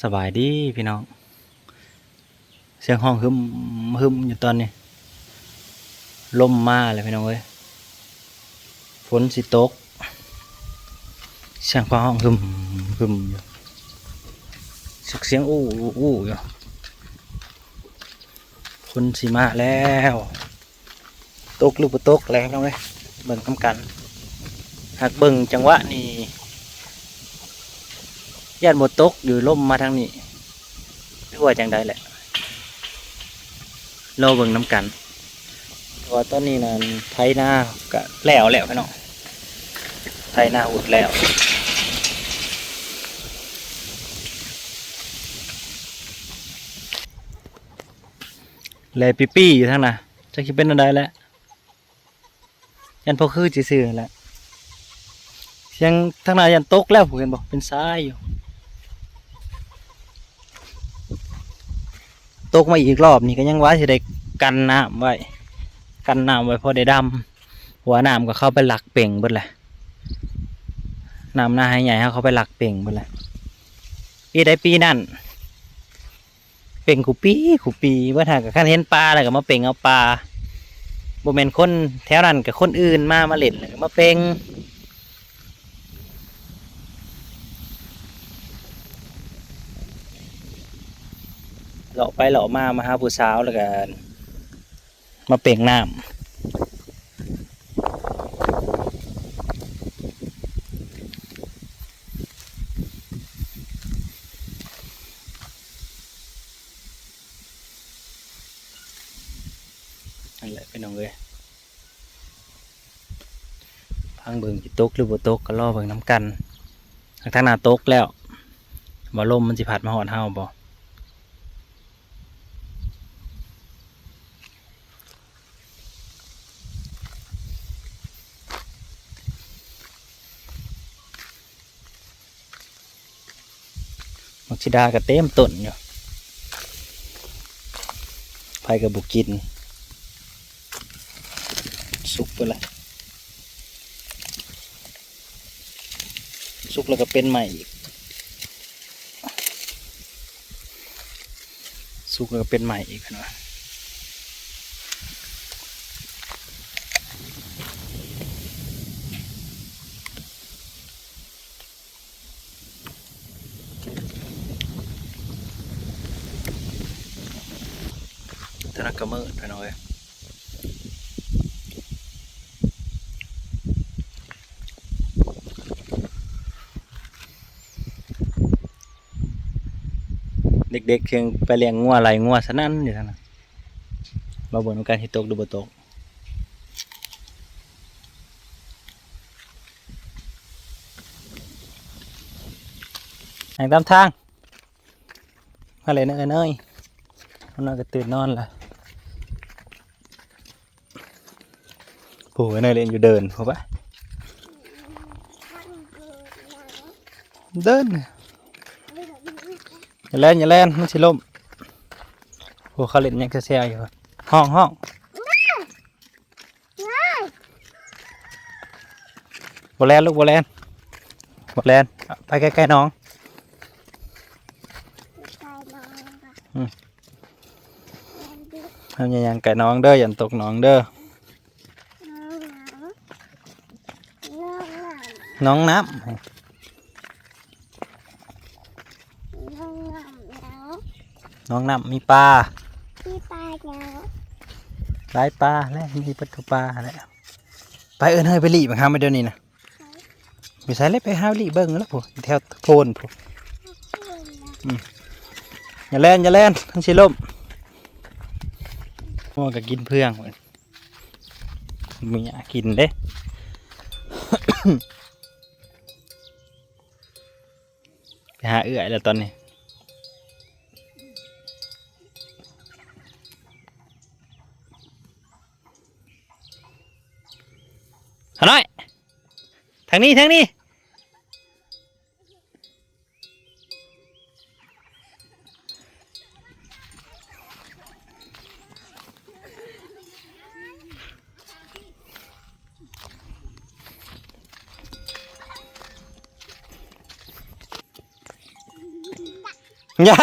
ສະບາຍດີພີ່ນ້ອງ ສຽງຮ້ອງຫຶມຫຶມຢູ່ຕອນນີ້ ລົມມາແລ້ວພີ່ນ້ອງເອີຍ ຝົນຊິຕົກ ສຽງຟ້າຮ້ອງຫຶມຫຶມຢູ່ ສຽງອູ້ອູ້ຢູ່ ຝົນຊິມາແລ້ວ. ຕົກຫຼືບໍ່ຕົກແຫຼະພີ່ນ້ອງເອີຍ ເບິ່ງນຳກັນ ຫາກເບິ່ງຈັງຫວະນີ້ຢ້ານບໍ່ຕົກຢູ່ ລົມມາທາງນີ້ ຫຼືວ່າຈັ່ງໃດແຫຼະ ລໍເບິ່ງນຳກັນ ເພາະວ່າຕອນນີ້ນັ້ນໄຖນາກະແລ້ວແລ້ວພີ່ນ້ອງ ໄຖນາຫຸດແລ້ວ ແລປີ້ໆຢູ່ທາງໜ້າ ຈັກຊິເປັນແນວໃດແຫຼະ. ຢ້ານພໍຄືຊື່ໆຫັ້ນແຫຼະ ສຽງທາງໜ້າຢ້ານຕົກແລ້ວ ເຫັນບໍ່ ເປັນຊາຍຢູ່ ຕົກມາອີກລອບນີ້ກໍຍັງວ່າຊິໄດ້ກັນນ້ຳໄວ້ ກັນນ້ຳໄວ້ພໍໄດ້ດຳ ເພາະວ່ານ້ຳກໍເຂົ້າໄປຫຼັກເປັງເບິດແຫຼະ ນ້ຳນາໄຮ່ໃຫຍ່ເຮົາເຂົ້າໄປຫຼັກເປັງເບິດແຫຼະ ປີໃດປີນັ້ນ. ເປັງຄູ່ປີຄູ່ປີ ເບິດຫາກະຄັນເຫັນປາແລ້ວກໍມາເປັງເອົາປາ ບໍ່ແມ່ນຄົນແຖວນັ້ນກໍຄົນອື່ນມາ ມາຫຼິ້ນແລ້ວກໍມາເປັງ ເລາະໄປເລາະມາ ມາຫາຜູ້ສາວແລ້ວກໍ ມາເປັງນ້ຳ ຫັ້ນແຫຼະພີ່ນ້ອງເອີຍ ຟັງເບິ່ງຊິຕົກຫຼືບໍ່ຕົກກໍລໍເບິ່ງນຳກັນ ທາງໜ້າຕົກແລ້ວ ວ່າລົມມັນຊິພັດມາຮອດເຮົາບໍ່. ໝາກສີດາກໍເຕັມຕົ້ນຢູ່ ໃຜກໍບໍ່ກິນ ສຸກເບິດລະ. ສຸກແລ້ວກໍເປັນໃໝ່ອີກ ສຸກແລ້ວກໍເປັນໃໝ່ອີກ ເພິ່ນວ່າ ຕອນນັ້ນກໍມືດ ພີ່ນ້ອງເອີຍ. ເດັກໆ ເຊິ່ງໄປລ້ຽງງົວໄລ່ງົວສະນັ້ນຢູ່ຫັ້ນນະ ມາເບິ່ງນຳກັນຊິຕົກຫຼືບໍ່ຕົກ ຍ່າງຕາມທາງ ມາເລີຍເນຍ ເອີຍ ນ້ອງນ້ອຍກໍຕື່ນນອນລະ. ໂອ້ຍ ເນຍ ເລ່ນຢູ່ເດີ່ນ ເຂົ້າໄປ ເດີ່ນ ຢ່າແລ່ນ ຢ່າແລ່ນ ມັນຊິລົ້ມ. ໂອ້ ເຂົາເລ່ນຫຍັງແຊວໆຢູ່ ຮ້ອງ ຮ້ອງ ບໍ່ແລ່ນລູກ ບໍ່ແລ່ນ ບໍ່ແລ່ນ ໄປໃກ້ໆໜອງ. ອືມ ເຮົາຢ່າຍ່າງໃກ້ໜອງເດີ ຢ້ານຕົກໜອງເດີ. ໜອງນ້ຳ ໜອງນ້ຳມີປາ ມີປາຫຍັງ ຫຼາຍປາແຫຼະ ມີເບິດທຸກປາແຫຼະ. ໄປເອີ້ນເຮີຍ ໄປຫຼີ້ບັກຫຳມາດຽວນີ້ນະ. ຢູ່ໃສແຫຼະ ໄປຫາຫຼີ້ເບິ່ງແລ້ວພຸ້ນ ແຖວໂພນພຸ້ນ. ອືມ ຢ່າແລ່ນ ຢ່າແລ່ນ ມັນຊິລົ້ມ. ງົວກໍກິນເຟືອງ ມີຫຍ້າກິນເດ້. ໄປຫາເອື້ອຍແລ້ວຕອນນີ້. ຫານ້ອຍ ທາງນີ້ ທາງນີ້. ຈະ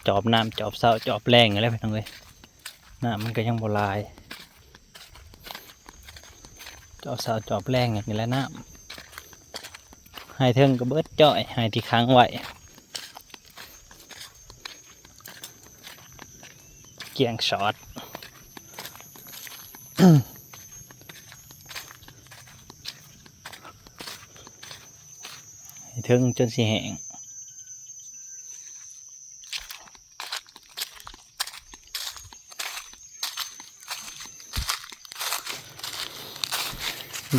ຈອບນ້ຳ ຈອບເຊົ້າ ຈອບແລງນີ້ແຫຼະ ພີ່ນ້ອງເອີຍ. ນ້ຳມັນກໍຍັງບໍ່ຫຼາຍ ຈອບເຊົ້າຈອບແລງນີ້ແຫຼະນ້ຳ. ໄຮ່ເທິງກໍເບິດຈ້ອຍ ໄຮ່ທີ່ຂັງໄວ້ ກ້ຽງຊອດ ໄຮ່ເທິງຈົນຊິແຫ້ງ.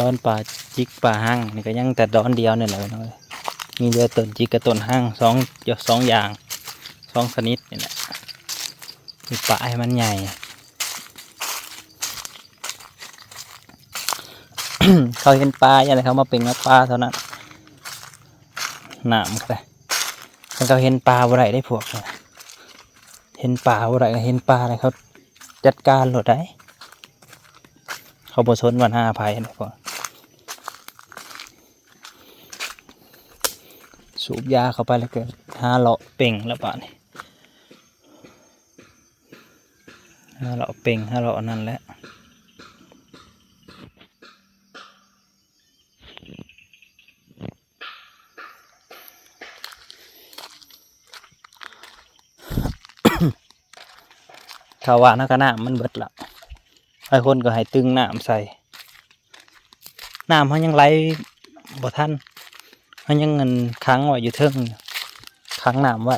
ດອນປາຈິກປາຮັງນີ້ກໍຍັງແຕ່ດອນດຽວນີ້ແຫຼະພີ່ນ້ອງເອີຍ. ມີແຕ່ຕົ້ນຈິກກັບຕົ້ນຮັງ ສອງ ສອງຢ່າງ ສອງຊະນິດນີ້ແຫຼະ ມີປາໃຫ້ມັນໃຫຍ່. ເຂົາເຫັນປາ ຢ່າໃຫ້ເຂົາມາເປັນມາປາເທົ່ານັ້ນ ນ້ຳກໍໄດ້. ຄັນເຂົາເຫັນປາບໍ່ໄດ້ເດ້ພວກນີ້ ເຫັນປາບໍ່ໄດ້ ເຫັນປາແລ້ວເຂົາຈັດການໂລດໄດ໋. ເຂົາບໍ່ສົນວ່ານາໃຜນະພວກ. ສູບຢາເຂົ້າໄປແລ້ວກໍຫາເລາະເປັງແລ້ວບາດນີ້ ຫາເລາະເປັງ ຫາເລາະອັນນັ້ນແຫຼະ. ເຂົາວ່ານະ ກະນ້ຳມັນເບິດລະ ຫຼາຍຄົນກໍໃຫ້ຕຶງນ້ຳໃສ່. ນ້ຳເຮົາຍັງໄຫຼບໍ່ທັນ ເຮົາຍັງອັນຂັງໄວ້ຢູ່ເທິງ ຂັງນ້ຳໄວ້.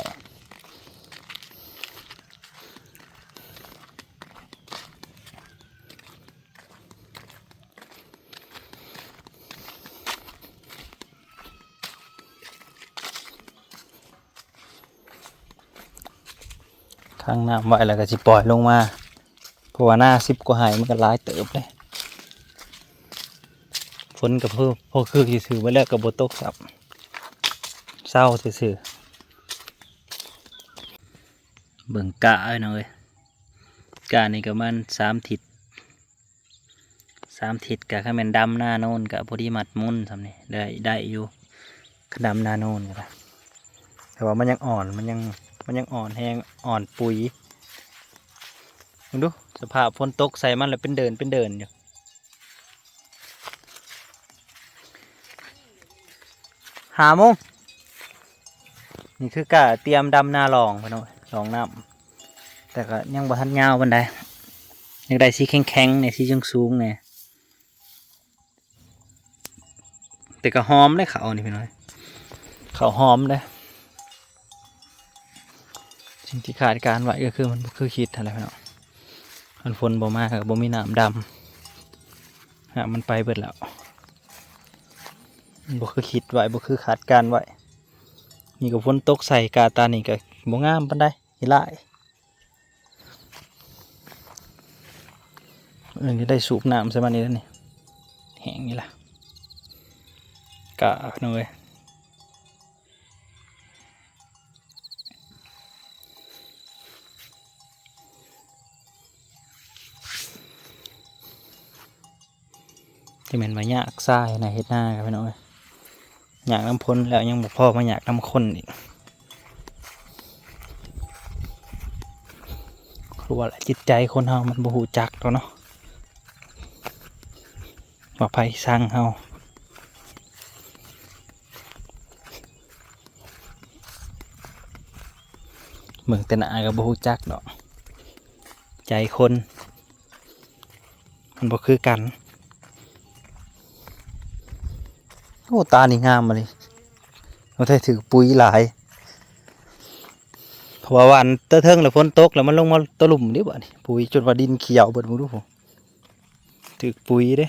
ຂັງນ້ຳໄວ້ແລ້ວກໍຊິປ່ອຍລົງມາ ເພາະວ່ານາສິບກວ່າໄຮ່ມັນກໍຫຼາຍເຕີບເດ້. ຝົນກໍພໍ ພໍຄືຊື່ໆ ເບິດແລ້ວກໍບໍ່ຕົກຊ້ຳ ເຊົາຊື່ໆ. ເບິ່ງກ້າເອີຍນ້ອງເອີຍ ກ້ານີ້ກໍປະມານສາມທິດ ສາມທິດກະ ຄັນແມ່ນດຳນາໂນນກະພໍດີມັດໝຸນສ່ຳນີ້ ໄດ້ ໄດ້ຢູ່ ຄັນດຳນາໂນນກະໄດ້. ແຕ່ວ່າມັນຍັງອ່ອນ ມັນຍັງ ມັນຍັງອ່ອນແຮງ ອ່ອນປຸຍ. ເບິ່ງດູ ສະພາບຝົນຕົກໃສ່ມັນແລ້ວເປັນເດີ່ນ ເປັນເດີ່ນຢູ່. ຫ້າໂມງ ນີ້ຄືກະຕຽມດຳນາລ່ອງ ພີ່ນ້ອງເອີຍ ລ່ອງນ້ຳ ແຕ່ກໍຍັງບໍ່ທັນຍາວປານໃດ ຢາກໄດ້ສີແຂງໆແດ່ ສີສູງໆແດ່. ແຕ່ກໍຫອມເດ້ເຂົ້ານີ້ ພີ່ນ້ອງເອີຍ ເຂົ້າຫອມເດ້. ສິ່ງທີ່ຄາດການໄວ້ກໍຄືມັນບໍ່ຄືຄິດຫັ້ນແຫຼະພີ່ນ້ອງ ຄັນຝົນບໍ່ມາກໍບໍ່ມີນ້ຳດຳ ນ້ຳມັນໄປເບິດແລ້ວ ມັນບໍ່ຄືຄິດໄວ້ ບໍ່ຄືຄາດການໄວ້. ນີ້ກໍຝົນຕົກໃສ່ ກາຕານີ້ກໍບໍ່ງາມປານໃດ ຂີ້ຮ້າຍ. ເອີ ໄດ້ສູບນ້ຳໃສ່ມັນນີ້ແລ້ວນີ້ ແຫ້ງນີ້ລະ ກະນ້ອຍ. ຈະແມ່ນວ່າຍາກຊາຍນະ ເຮັດນາ ພີ່ນ້ອງເອີຍ ຍາກນຳຝົນແລ້ວ ຍັງບໍ່ພໍມາຍາກນຳຄົນອີກ. ຄືວ່າແຫຼະ ຈິດໃຈຄົນເຮົາມັນບໍ່ຮູ້ຈັກດອກເນາະ ວ່າໃຜຊັງເຮົາ. ເບິ່ງແຕ່ໜ້າກໍບໍ່ຮູ້ຈັກດອກ ໃຈຄົນມັນບໍ່ຄືກັນ. ໂອ້ ຕານີ້ງາມອີ່ຫຼີ ບໍ່ໄດ້ຖືກປຸຍຫຼາຍ ເພາະວ່າຫວ່ານແຕ່ເທິງແລ້ວ ຝົນຕົກແລ້ວມັນລົງມາຕະຫຼຸມເດ້ ບາດນີ້ ປຸຍຈົນວ່າດິນຂຽວເບິດ ເບິ່ງດູ ຖືກປຸຍເດ້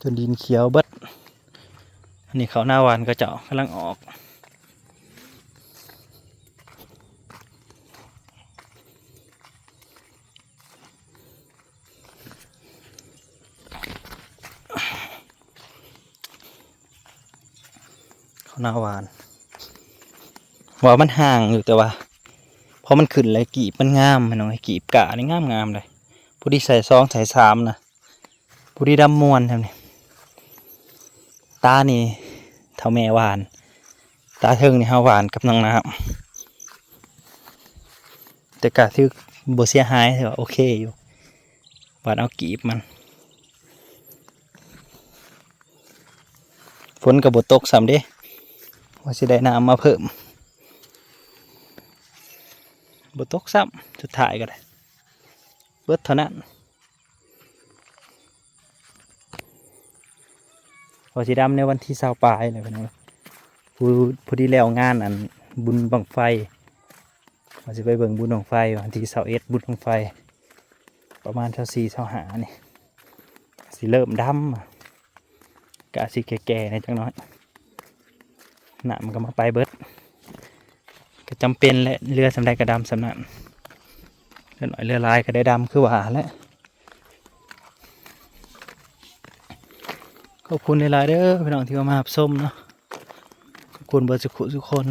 ຈົນດິນຂຽວເບິດ. ອັນນີ້ເຂົ້ານາຫວ່ານເຂົາເຈົ້າກຳລັງອອກ. ນາຫວານ ວ່າມັນຫ່າງຢູ່ ແຕ່ວ່າພໍມັນຂຶ້ນແລ້ວ ກີບມັນງາມພີ່ນ້ອງ. ກີບກ້ານີ້ງາມໆເດ້ ພໍດີໃສ່ສອງໃສ່ສາມນະ ຜູ້ທີ່ດຳມ່ວນແຖວນີ້. ຕານີ້ເຖົ້າແມ່ຫວ່ານ ຕາເທິງນີ້ເຮົາຫວ່ານກັບນ້ອງນ້ຳ ແຕ່ກະຖືກບໍ່ເສຍຫາຍ ຖືວ່າໂອເຄຢູ່ ຫວ່ານເອົາກີບມັນ. ຝົນກໍບໍ່ຕົກຊ້ຳເດ້ ວ່າຊິໄດ້ນ້ຳມາເພີ່ມ ບໍ່ຕົກຊ້ຳ ສຸດທ້າຍກໍໄດ້ເບິດເທົ່ານັ້ນ. ວ່າຊິດຳໃນວັນທີຊາວປາຍແຫຼະພີ່ນ້ອງ ຜູ້ ພໍດີແລ້ວງານອັນບຸນບັ້ງໄຟ ວ່າຊິໄປເບິ່ງບຸນບັ້ງໄຟ ວັນທີຊາວເອັດ ບຸນບັ້ງໄຟ ປະມານຊາວສີ່ ຊາວຫ້ານີ້ ຊິເລີ່ມດຳ ກະຊິແກ່ໆແດ່ຈັກໜ້ອຍ ນ້ຳມັນກໍມາໄປເບິດ ກໍຈຳເປັນແຫຼະ ເຫຼືອສ່ຳໃດກໍດຳສ່ຳນັ້ນ ເຫຼືອໜ້ອຍເຫຼືອຫຼາຍກໍໄດ້ດຳຄືວ່າແຫຼະ. ຂອບຄຸນຫຼາຍໆເດີພີ່ນ້ອງທີ່ເຂົ້າມາຮັບຊົມເນາະ ຂອບຄຸນເບິດສຸກຄົນ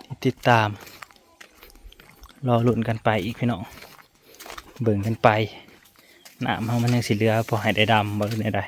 ທີ່ຕິດຕາມ ລໍລຸ້ນກັນໄປອີກພີ່ນ້ອງ ເບິ່ງກັນໄປ ນ້ຳເຮົາມັນຍັງຊິເຫຼືອພໍໃຫ້ໄດ້ດຳບໍ່ ຫຼືແນວໃດ.